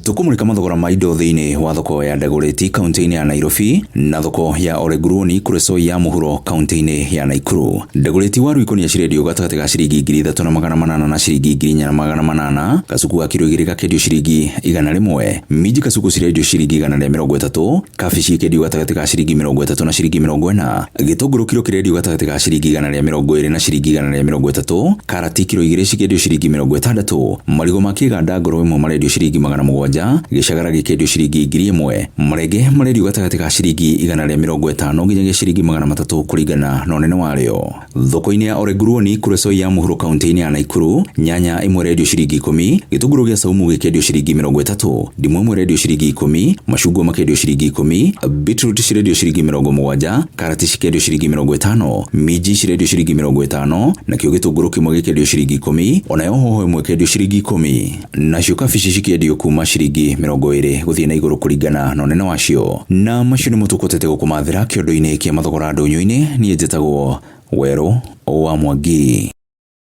Tũkũmũrĩka mathogora ma indo thĩinĩ wa thoko ya Dagoretti kaunti-inĩ ya Nairobi na thoko ya Oreguruoni Kuresoi ya mũhuro kaunti-inĩ ya Naikuru. Dagoretti waru ikũnia cirendio gatagatĩ ga ciringi 3800 na ciringi 4800, gacuku ga kiro 2 gakendio ciringi 100, minji gacuku cirendio ciringi 130, kabici ikendio gatagatĩ ga ciringi 30 na ciringi 40, gĩtũngũrũ kiro kĩrendio gatagatĩ ga ciringi 120 na ciringi 130, karati kiro 2 cikĩendio ciringi 60, marigũ ma kĩganda ngoro ĩmwe marendio ciringi 700, gĩcagara gĩkĩendio ciringi 1000, marenge marendio gatagatĩ ga ciringi 150 nginyagia ciringi 300 kũringana na ũnene warĩo. Thoko-inĩ ya Oreguruoni Kuresoi ya mũhuro kaunti-inĩ ya Naikuru, nyanya ĩmwe ĩrendio ciringi 10, gĩtũngũrũ gĩa saumu gĩkĩendio ciringi 30, ndimũ ĩmwe ĩrendio ciringi 10, macungwa makendio ciringi 10, beetroot cirendio ciringi 70, karati cikendio ciringi 50, minji cirendio ciringi 50, nakĩo gĩtũngũrũ kĩmwe gĩkendio ciringi 10, onayo hoho ĩmwe ĩkendio ciringi 10, nacio kabici cikĩendio kuma ciringi 20 gũthiĩ na igũrũ kũringana na ũnene wacio. Na macio nĩmo tũkũtete gũkũmathĩra kĩondo-inĩ kĩa mathogora ndũnyũ-inĩ. Niĩ njĩtagwo Werũ wa Mwangi.